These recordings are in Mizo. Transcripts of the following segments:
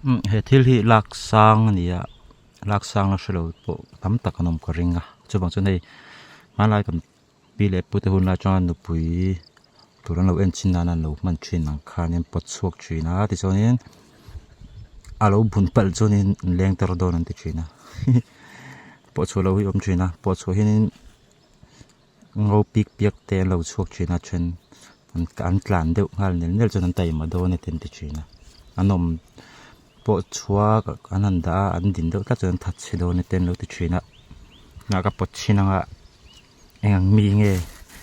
Umm he thil hi lak sang a ni a lak sang la hrelo pawh tam tak an awm ka ring a chuvang chuan hei hmanlai kan pi leh pu te hun lai atanga nupui tur an lo en chin nan an lo hman thin ang khanin pawt chhuak thin a tichuanin a lo bun palh chuanin an leng tar dawn an ti thin a pawh chhuah loh hi a awm thin a pawh chhuah hianin ngo pik piak te an lo chhuak thin a then an tlan deuh nghal nel nel chuan an taima dawn a ti an ti thin a an awm pawh chhuak an han dah a an din deuh tlat chuan an that chhe dawn a te an lo ti thin a tunah ka pawt chhin anga eng ang mi nge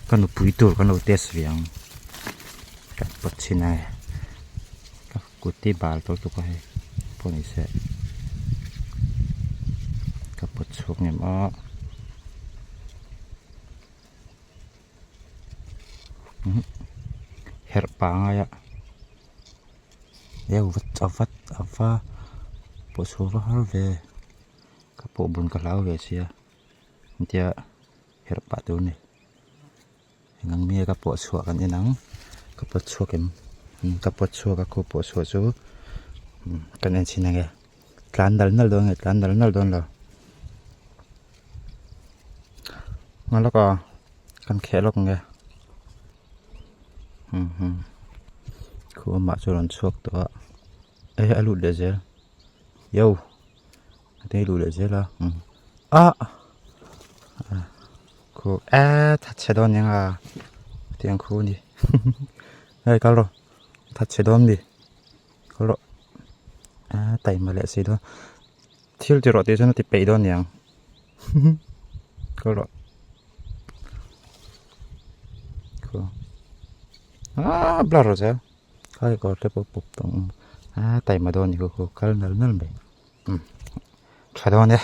ka nupui tur kan lo test ve ang ka pawt chhin a ka kut hi bal tawh lutuk a hei pawh ni se ka pawt chhuak ngem a. Herh pangai a eu vat a vat a va pawh chhuah va har ve ka pawh bun ka hlau ve sia engtia herh pah tur a ni eng ang nge ka pawh chhuah kan en ang ka pawt chhuak em ka pawt chhuak a khu pawh chhuah chu kan en chhin ang e tlan nal nal dawn nge tlan nal nal dawn lo. Nga lawk a kan kheh lawk nge khu amah chu a rawn chhuak tawh a e a lut leh zel yo a lut leh zel a ah khu eh thatchhe dawn eng a tiang khu a ni hei kal rawh thatchhe dawn mi kal rawh a taima leh si dawn. Thil ti rawh tih chuan a ti peih dawn niang kal rawh aaa blur rawh zel khai kawr te pawh pawp tawh ang a taima dawn ni khaw kal nal nal mai tha dawn e.